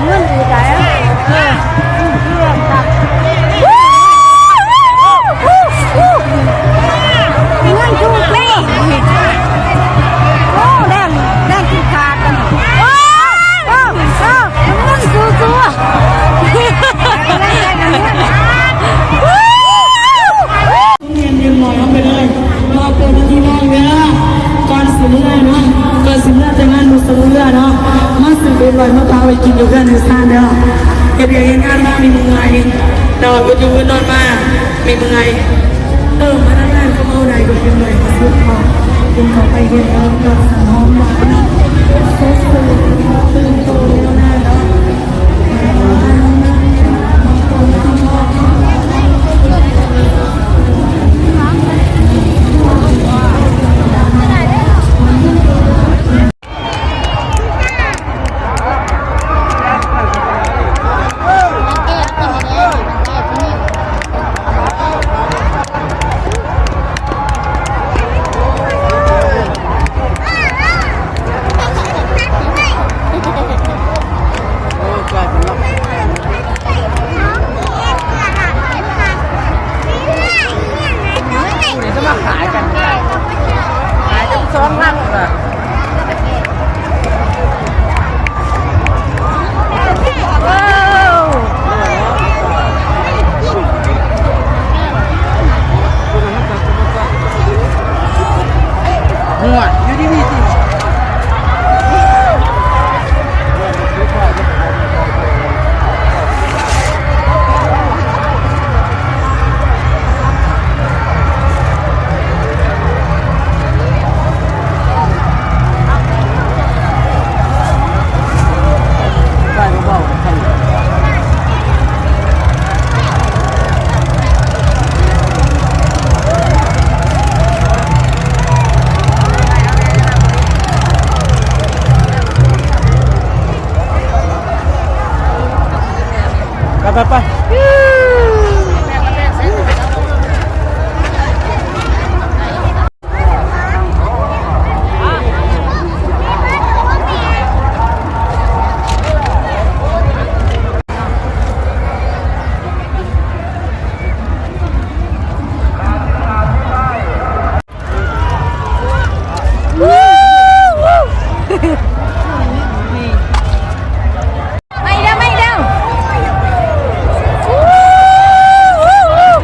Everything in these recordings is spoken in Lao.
ເງິນຢູ່ໃສ? ເອີ ເງິນຢູ່ໃສ? ໂອ້ ແດງ ແດງກິນຂາດກັນ. ໂອ້ ໂອ້ ໂອ້ ເງິນສູ້ໆ. ຮຽນຮຽບຮ້ອຍເຮົາໄປເລີຍ ມາເປີດເປັນທີ່ນ້ອງເດີ. ກ່ອນຊິເມືອເນາະ ກ່ອນຊິເມືອແຕ່ງງານບໍ່ສະເມືອເນາະ ມາຊື້ເອັມຮ້ອຍມາຝາກໄວ້ກິນຢູ່ເຮືອນຢູ່ຊານເດີ. ເຮັດວຽກເຮັດງານມາມີເມື່ອຍເນາະ ຢູ່ຢູ່ນອນມາມີເມື່ອຍ. ເອີ ມານານໆກໍເວົ້າໄດ້ ກໍເປັນໄວທີ່ສຸດເນາະ. ກິນເຂົ້າໄປເຮັດແລ້ວກໍສັນຫອມຫວານ ສົດຊື່ນ ຕື່ນໂຕແນວໜ້າເນາະ. ໄປ ໄປ ໄປ. ໄປເດີ ໄປເດີ ມາ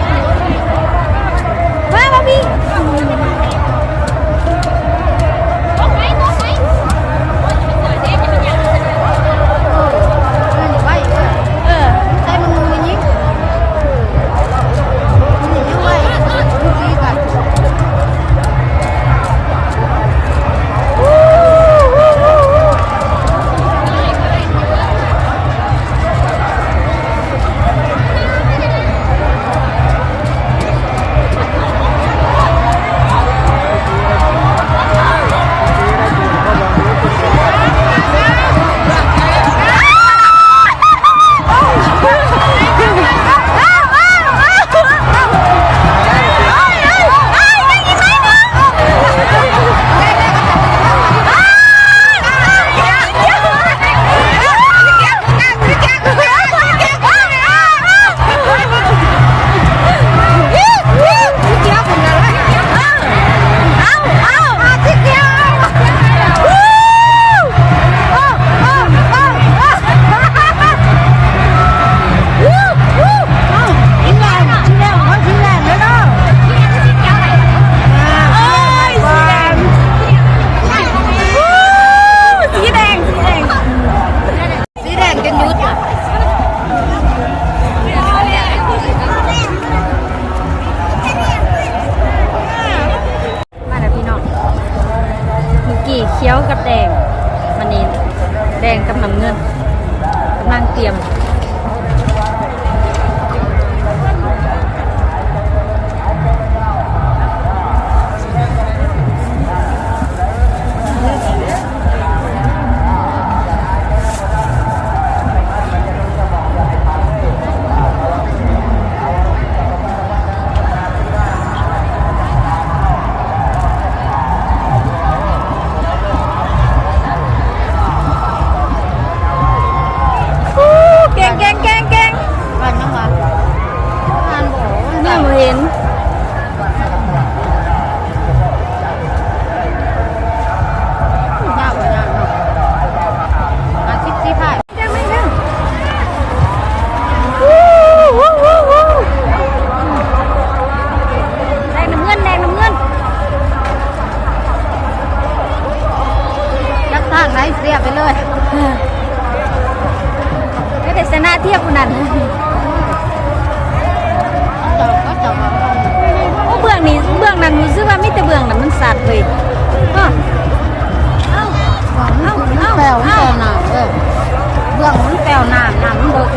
ມາພີ່. สีแดง สีแดง สีแดงจนหยุด มาแล้วพี่น้อง เมื่อกี้เขียวกับแดง วันนี้แดงกับน้ำเงิน กำลังเตรียม ຍາວບໍ່ຍາວເນາະ ຫ້າສິບສີ່ພາຍ ແດງນ້ຳເງິນ ແດງນ້ຳເງິນ ຈັກທາງໃດເສຍໄປເລີຍ ໄປໄດ້ຊະນະທຽບຜູ້ນັ້ນ ໂອ້ ເບື້ອງນີ້ ເບື້ອງນັ້ນຮູ້ສຶກວ່າມີແຕ່ເບື້ອງນັ້ນມັນຊັດເວີຍ ເອີ ເອົ້າ ເອົ້າ ເອົ້າ ເອົ້າ ເອົ້າ ເບື້ອງມັນແປວນ້ຳ ນ້ຳມັນເລິກ